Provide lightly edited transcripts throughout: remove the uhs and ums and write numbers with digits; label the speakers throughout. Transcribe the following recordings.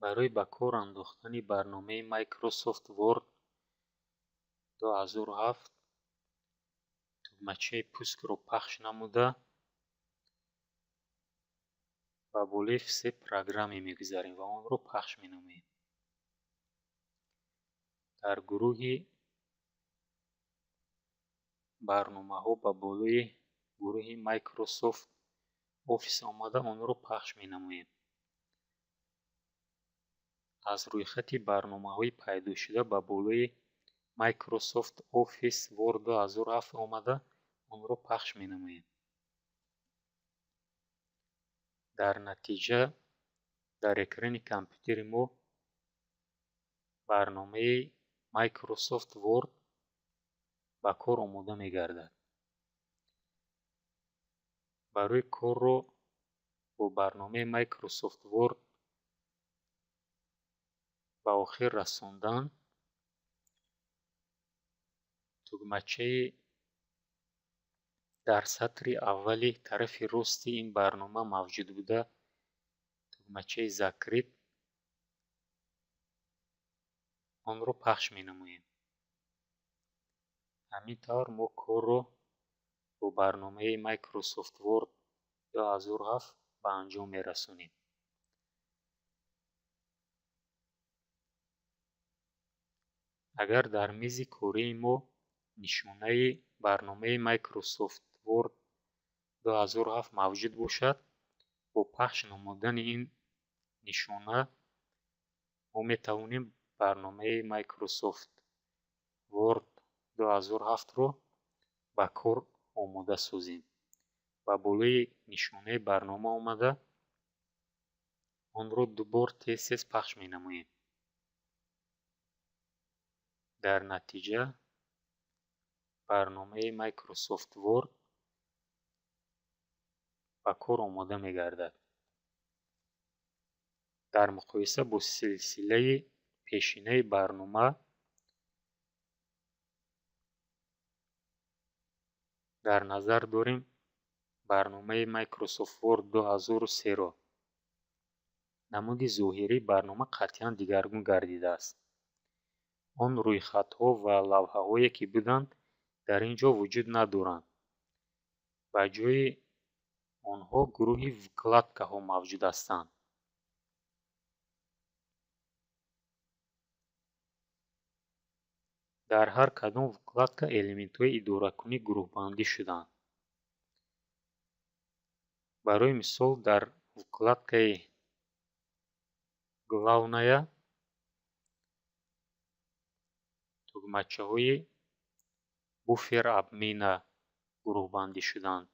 Speaker 1: Барои ба кор андохтани барномаи Microsoft Word 2007 тугмачаи пускро пахш намуда, ба болои «Все программы» мегузарем ва онро пахш менамоем. Дар гурӯҳи барномаҳо ба болои гурӯҳи Microsoft Office омада, онро пахш менамоем. Аз рӯйхати барномаҳои пайдошуда ба болои Microsoft Office Word 2007 омада, онро пахш менамоем. Дар натиҷа дар экрани компютери мо барномаи Microsoft Word ба кор омода мегардад. Барои корро бо барномаи Microsoft Word ба охир расондан тугмачаи дар сатри аввали тарафи рости ин барнома мавҷуд буда, тугмачаи «Закрыть», онро пахш менамоем. Ҳамин тавр мо корро бо барномаи Microsoft Word 2007 ба анҷом мерасонем. Агар дар мизи кории мо нишонаи барномаи Microsoft Word 2007 мавҷуд бошад, бо пахш намудани ин нишона мо метавонем барномаи Microsoft Word 2007-ро ба кор омода созем. Ба болои нишонаи барнома омада, онро ду бор тез-тез пахш менамоем. Дар натиҷа барномаи Microsoft Word ба кор омода мегардад. Дар муқоиса бо силсилаи пешинаи барнома дар назар дорем барномаи Microsoft Word 2003-ро. Намуди зоҳирии барнома қатъиян дигаргун гардидааст. Он рӯйхатҳо ва лавҳаҳое, ки буданд, дар ин ҷо вуҷуд надоранд. Ба ҷои онҳо гурӯҳи вкладкаҳо мавҷуд ҳастанд. Дар ҳар кадом вкладка элементҳои идоракунӣ гурӯҳбандӣ шудаанд. Барои мисол, дар вкладкаи «Главная» тугмачаҳои буфер обмена гурӯҳбандӣ шудаанд.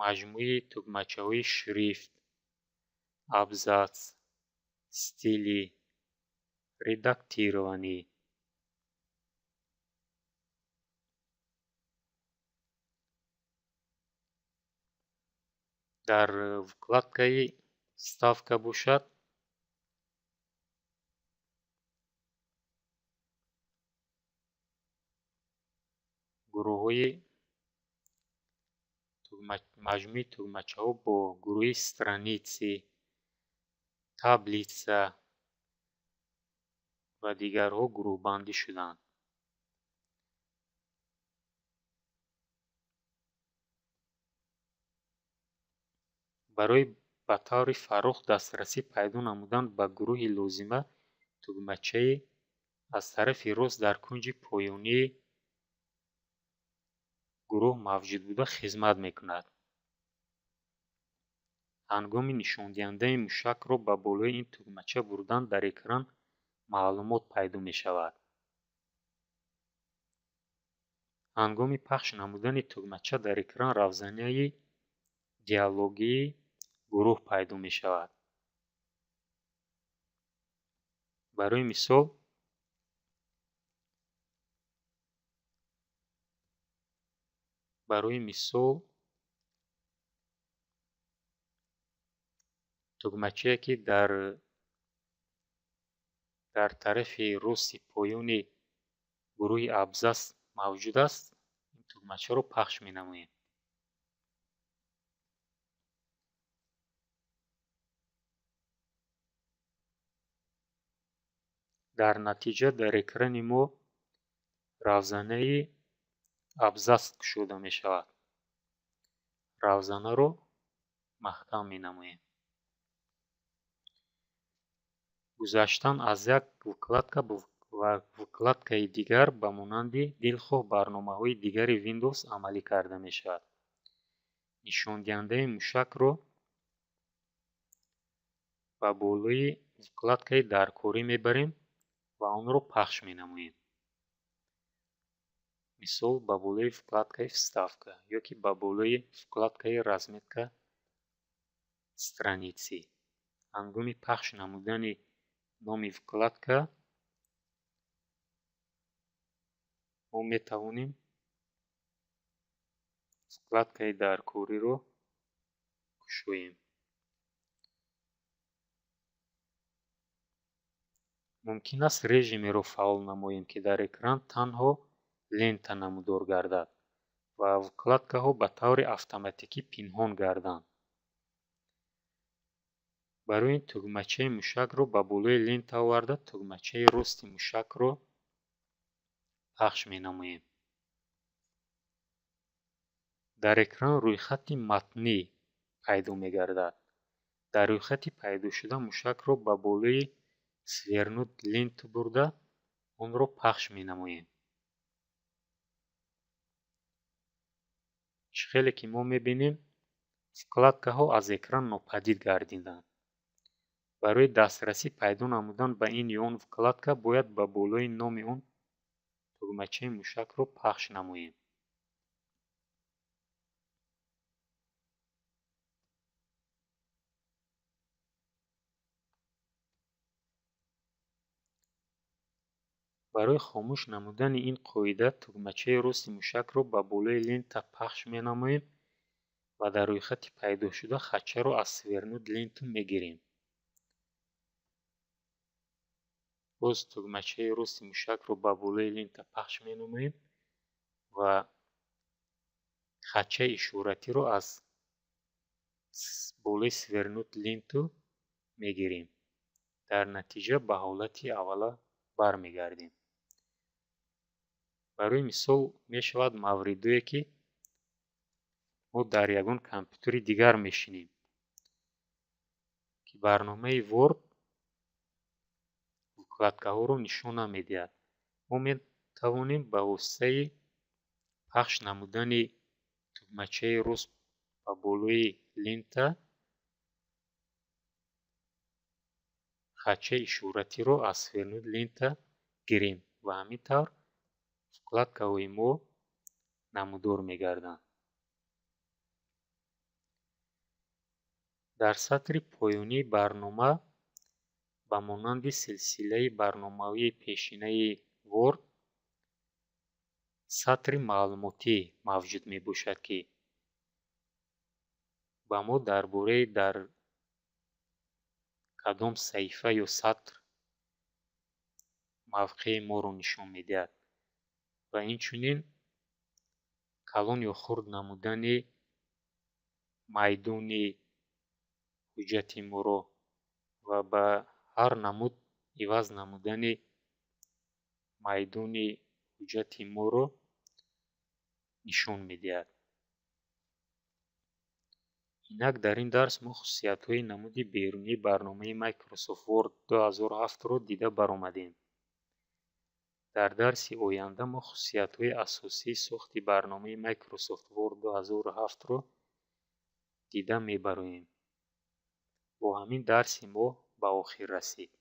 Speaker 1: Маҷмӯи тугмачаҳои шрифт, абзац, стили, редактирование. Дар вкладкаи «Вставка» бошад, гурӯҳҳои маҷмӯи тугмачаҳо бо гурӯҳи страницы, таблица ва дигарҳо гурӯҳбандӣ шудаанд. Барои ба таври фарох дастрасӣ пайдо намудан ба гурӯҳи лозима тугмачаи аз тарафи рост дар кунҷи поёнии гурӯҳ мавҷуд буда хизмат мекунад. Ҳангоми нишондиҳандаи мушакро ба болои ин тугмача бурдан дар экран маълумот пайдо мешавад. Ҳангоми пахш намудани тугмача дар экран равзанаи диалогии гурӯҳ пайдо мешавад. Барои мисол, тугмачае, ки дар тарафи рости поёни гурӯҳи абзац мавҷуд аст, ин тугмачаро пахш менамоем. Дар натиҷа дар экрани мо равзанаи абзац кушода мешавад. Равзанаро маҳкам менамоем. Гузаштан аз як вкладка ба вкладкаи дигар ба монанди дилхоҳ барномаҳои дигари Windows амалӣ карда мешавад. Нишондиҳандаи мушакро ба болои вкладкаи даркорӣ мебарем ва онро пахш менамоем. Мисол, ба болои вкладкаи «Вставка» ё ки ба болои вкладкаи «Разметка страницы». Ҳангоми пахш намудани номи вкладка мо метавонем вкладкаи даркориро кушоем. Мумкин аст режимеро фаъол намоем, ки дар экран танҳо лента намудор гардад ва вкладкаҳо ба таври автоматикӣ пинҳон гарданд. Барои ин тугмачаи мушакро ба болои лента оварда, тугмачаи рости мушакро пахш менамоем. Дар экран рӯйхати матнӣ пайдо мегардад. Дар рӯйхати пайдошуда мушакро ба болои «Свернуть ленту» бурда, онро пахш менамоем. Чӣ хеле ки мо мебинем, вкладкаҳо аз экран нопадид гардиданд. Барои дастрасӣ пайдо намудан ба ин ё он вкладка бояд ба болои номи он тугмачаи мушакро пахш намоем. Барои хомӯш намудани ин қоида тугмачаи рости мушакро ба болои лента пахш менамоем ва дар рӯйхати пайдошуда хатчаро аз «Свернуть ленту» мегирем. Боз тугмачаи рости мушакро ба болои лента пахш менамоем ва хатчаи ишоратиро аз болои «Свернуть ленту» мегирем. Дар натиҷа ба ҳолати аввала бармегардем. Барои мисол, мешавад мавридое, ки мо дар ягон компютери дигар мешинем, ки барномаи Word вкладкаҳоро нишон намедиҳад. Мо метавонем ба воситаи пахш намудани тугмачаи рост ба болои лента хатчаи ишоратиро аз «Свернуть лента» гирем ва ҳамин тавр вкладкаҳои мо намудор мегарданд. Дар сатри поёнии барнома ба монанди силсилаи барномаҳои пешинаи Word сатри маълумотӣ мавҷуд мебошад, ки ба мо дар бораи дар кадом саҳифа ё сатр мавқеи моро нишон медиҳад ва инчунин калон ё хурд намудани майдони ҳуҷҷати моро ва ба ҳар намуд иваз намудани майдони ҳуҷҷати моро нишон медиҳад. Инак, дар ин дарс мо хусусиятҳои намуди берунии барномаи Microsoft Word 2007-ро дида баромадем. Дар дарси оянда мо хусусиятҳои асосии сохти барномаи Microsoft Word 2007-ро дида мебароем. Бо ҳамин дарси мо ба охир расид.